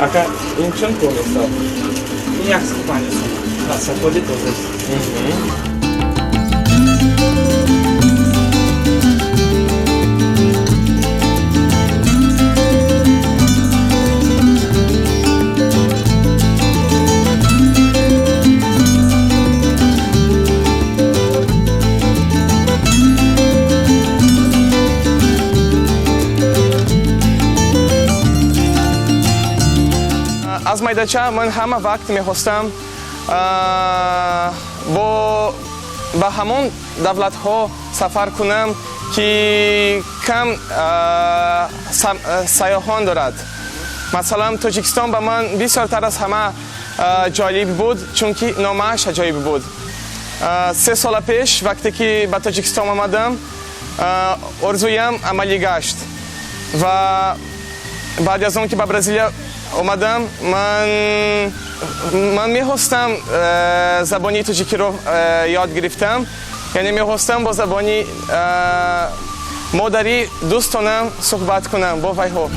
Ака, ин чанд пул мешавад? Ин 150 сомон. Аз сафоли тозаст. Аз майдача ман ҳама вақт мехостам бо ба ҳамон давлатҳо сафар кунам, ки кам сайёҳон дорад. Масалан, Тоҷикистон ба ман бисёртар аз ҳама ҷолиб буд, чунки номааш аҷоиб буд. 3 сола пеш, вақте ки ба Тоҷикистон омадам, орзуям амалӣ гашт. Ва баъд аз он ки ба Бразилия омадам, ман мехостам забони тоҷикиро ёд гирифтам, яъне мехостам бо забони модарӣ дӯстонам суҳбат кунам бо вайҳо.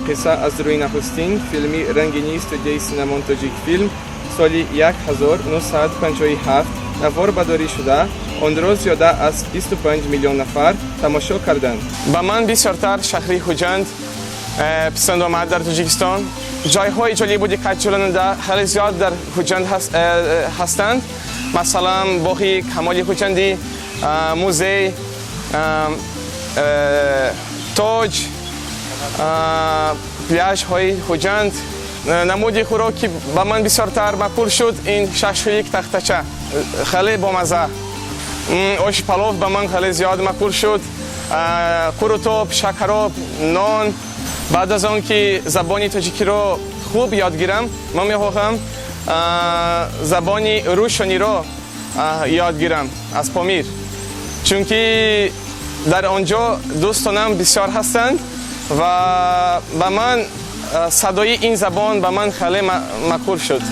Қисса аз рӯи нахустин филми рангинии студияи Синамон Тоҷикфилм соли 1957 наворбардорӣ шуда, онро зиёда аз 25 миллион нафар тамошо карданд. Ба ман бисёртар шаҳри Хуҷанд писанд омад дар Тоҷикистон. Ҷойҳои ҷолибу диққатҷалбкунанда хеле зиёд дар Хуҷанд ҳастанд, масалан, боғи Камоли Хуҷандӣ, музей, Тоҷ, пляжҳои Хуҷанд. Намуди хӯрок, ки ба ман бисёртар маъқул шуд, ин шашлик тахтача, хеле бомазза. Оши палов ба ман хеле зиёд маъқул шуд, қурутоб, шакароб, нон. Баъд аз он ки забони тоҷикиро хуб ёд гирам, ман мехоҳам забони рӯшониро ёд гирам аз Помир, чунки дар он ҷо дӯстонам бисёр ҳастанд ва ба ман садои ин забон ба ман хеле маъқул шуд.